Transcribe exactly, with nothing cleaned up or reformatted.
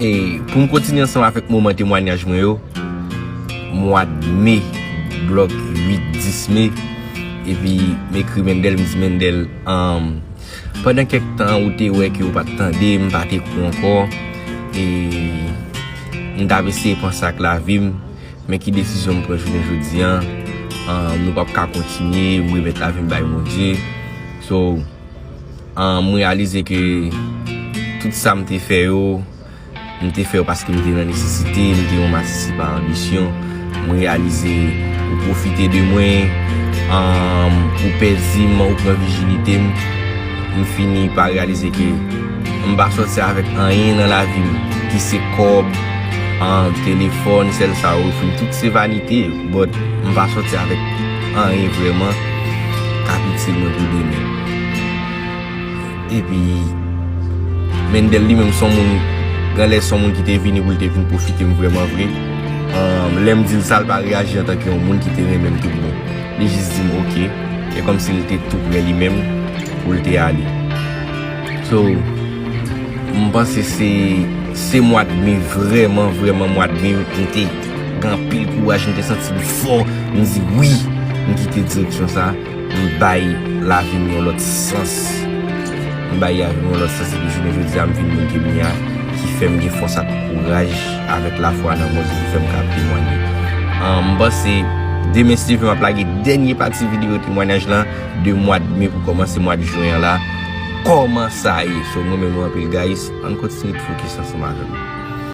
E pou m kontinye ansanm avèk moman temwanyaj mwen yo, mwa de me, blòk uit, dis me, epi m ekri Mendel, m di Mendel, um, pandan kèk tan ou te wè ke ou pa t tande m, m pa t ekri w ankò, e m t ap eseye panse ak lavi m, men ki desizyon m pran jounen jodi a, um, nou p ap ka kontinye, m remèt lavi m bay Bondye. So, um, m reyalize ke tout sa m te fè yo, m te fè yo paske m te nan nesesite, m te yon masisi pa anbisyon. M reyalize ou pwofite de mwen, um, ou pèdi m, ou pran vijinite m. M fini pa reyalize ke m pa sòti avèk anyen nan lavi m, ki se kòb, um, telefòn, sèl sa yo ofri m, tout se vanite, but m pa sòti avèk anyen vrèman k ap itil mwen pou demen. Epi, Mendel li menm se yon moun, genlè se yon moun ki te vini pou l te vin pwofite m vrèman vre. Um, lè m di l sa, l pa reyaji antanke yon moun ki te renmen m tout bon. Li jis di m oke. E kòmsi l te tou prè li menm pou l te ale. So, m panse se, se mwa de me, vrèman, vrèman mwa de me, m te gen anpil kouraj, m te santi m fò, m di wi, m kite direksyon sa, m bay lavi m yon lòt sans. M bay lavi m yon lòt sans, epi jounen jodi a, m vin moun ke m ye a, ki fè m gen fòs ak kouraj avèk lafwa nan Bondye ki fè m ka temwanye. Ah, m panse demen, si Dye vle, m ap lage dènye pati videyo temwanyaj lan de mwa de me pou kòmanse mwa de jen an la. Kòman sa ye? So, m renmen nou anpil, guys. Ann kontinye fokis ansanm avè m.